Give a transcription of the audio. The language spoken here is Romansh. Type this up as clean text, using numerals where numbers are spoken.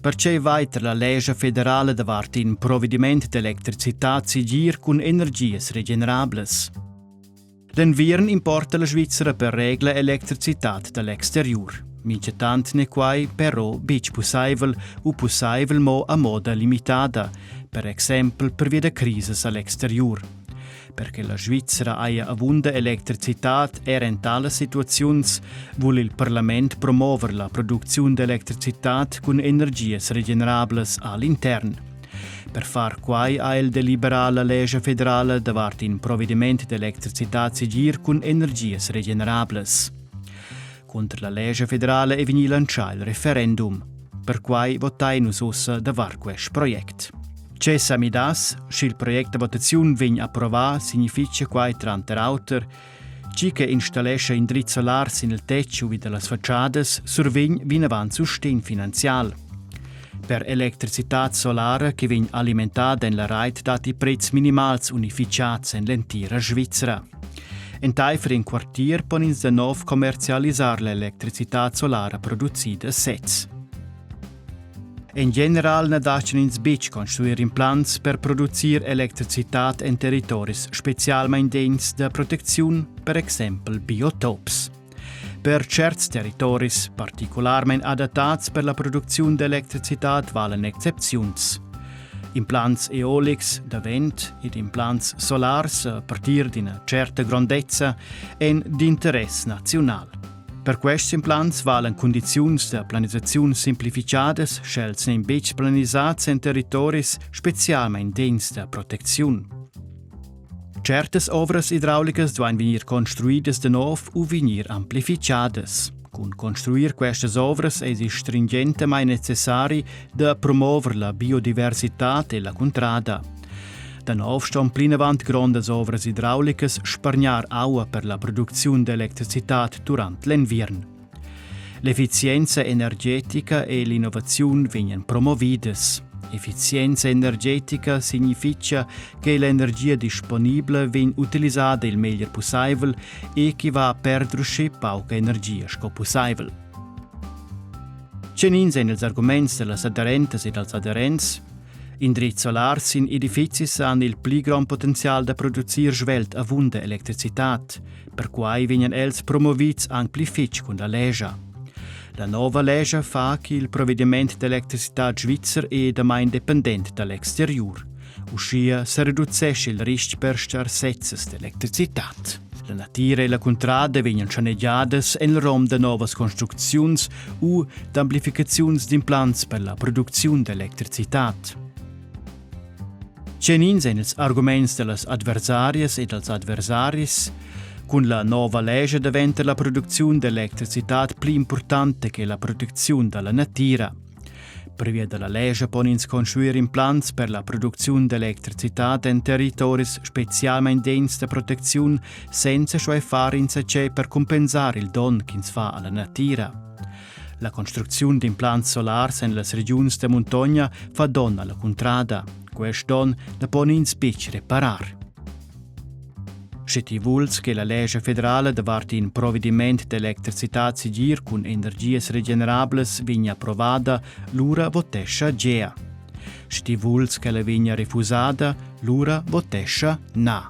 Perche vai tar la lescha federala davart in provediment d'electricitad segir cun energias regenerablas. L'enviern importa la Svizra per regla electricitad da l'exteriur. Mintgatant n'è quai però betg pussaivel u pussaivel mo a moda limitada, per exempel pervia da crisas a l'exteriur. Per che la Svizra haja avunda electricitad er en talas situaziuns, vul il parlament promover la producziun d'electricitad cun energias regenerablas a l'intern. Per far quai ha el deliberà la lescha federala davart in provediment d'electricitad segir cun energias regenerablas. Cunter la lescha federala è vegnì lantschà il referendum. Perquai votain nus ussa davart quest project. Tge sa midass, sch'il project da votaziun vegn approvà, signifitga quai tranter auter, Tgi che installescha indrizs solars sin il tetg u vi da las fatschadas survegn vinavant sustegn finanzial. Per electricitad solara che vegn alimentada en la rait datti prezs minimals unificads en l'entira Svizra. Entaifer in quartier pon ins da nov commerzialisar l'electricitad solara producida sez. En general na dastgan ins betg construir implants per producir electricitad en territoris spezialmain degns da protecziun, per exempel biotops. Per tscherts territoris particularmain adattads per la producziun d'electricitad valan excepziuns. Implants eolics da vent ed implants solars a partir d'ina tscherta grondezza èn d'interess naziunal. Per quests implants valan cundiziuns da planisaziun simplificadas, sch'els n'èn betg planisads en territoris spezialmain degns da protecziun. Tschertas ovras idraulicas duain vegnir construidas da nov u vegnir amplificadas. Cun construir questas ovras èsi stringentamain necessari da promover la biodiversitad e la cuntrada. Da nov ston plinavant grondas ovras idraulicas spargnar aua per la producziun d'electricitad durant l'enviern. L'effizienza energetica e l'innovaziun vegnan promovidas. Effizienza energetica significha che l'energia disponibla vegn utilisada il meglier pussaivel e che va a perder uschè pauca energia sco pussaivel. Tgenins èn ils arguments da las aderentas e dals aderents? Indrizs solars sin edifizis han il pli grond potenzial da producir svelt avunda electricitad. Perquai vegnan els promovids anc pli fitg cun la lescha. La nova lescha fa ch'il provediment d'electricitad svizzer è damain dependent da l'exteriur. Uschia sa reducesce il ristg per scarsezzas d'electricitad. La natira e la cuntrada vegnan schanegiadas en il rom da novas construcziuns u d'amplificaziuns d'implants per la producziun d'electricitad. Tgenins èn ils arguments da las adversarias e dals adversaris? Cun la nova lescha daventa la producziun d'electricitad pli importanta che la protecziun da la natira. Pervia da la lescha pon ins construir implants per la producziun d'electricitad en territoris spezialmain degns da protecziun senza stuair far insatge per cumpensar il donn ch'ins fa a la natira. La construcziun d'implants solars en las regiuns da muntogna fa donn a la cuntrada. Quest donn na pon ins betg reparar. Sche ti vuls che la lescha federala davart in provediment d'electricitad segir cun energias regenerablas vegnia approvada, lura votescha gea. Sche ti vuls ch'ella vegnia refusada, lura votescha na.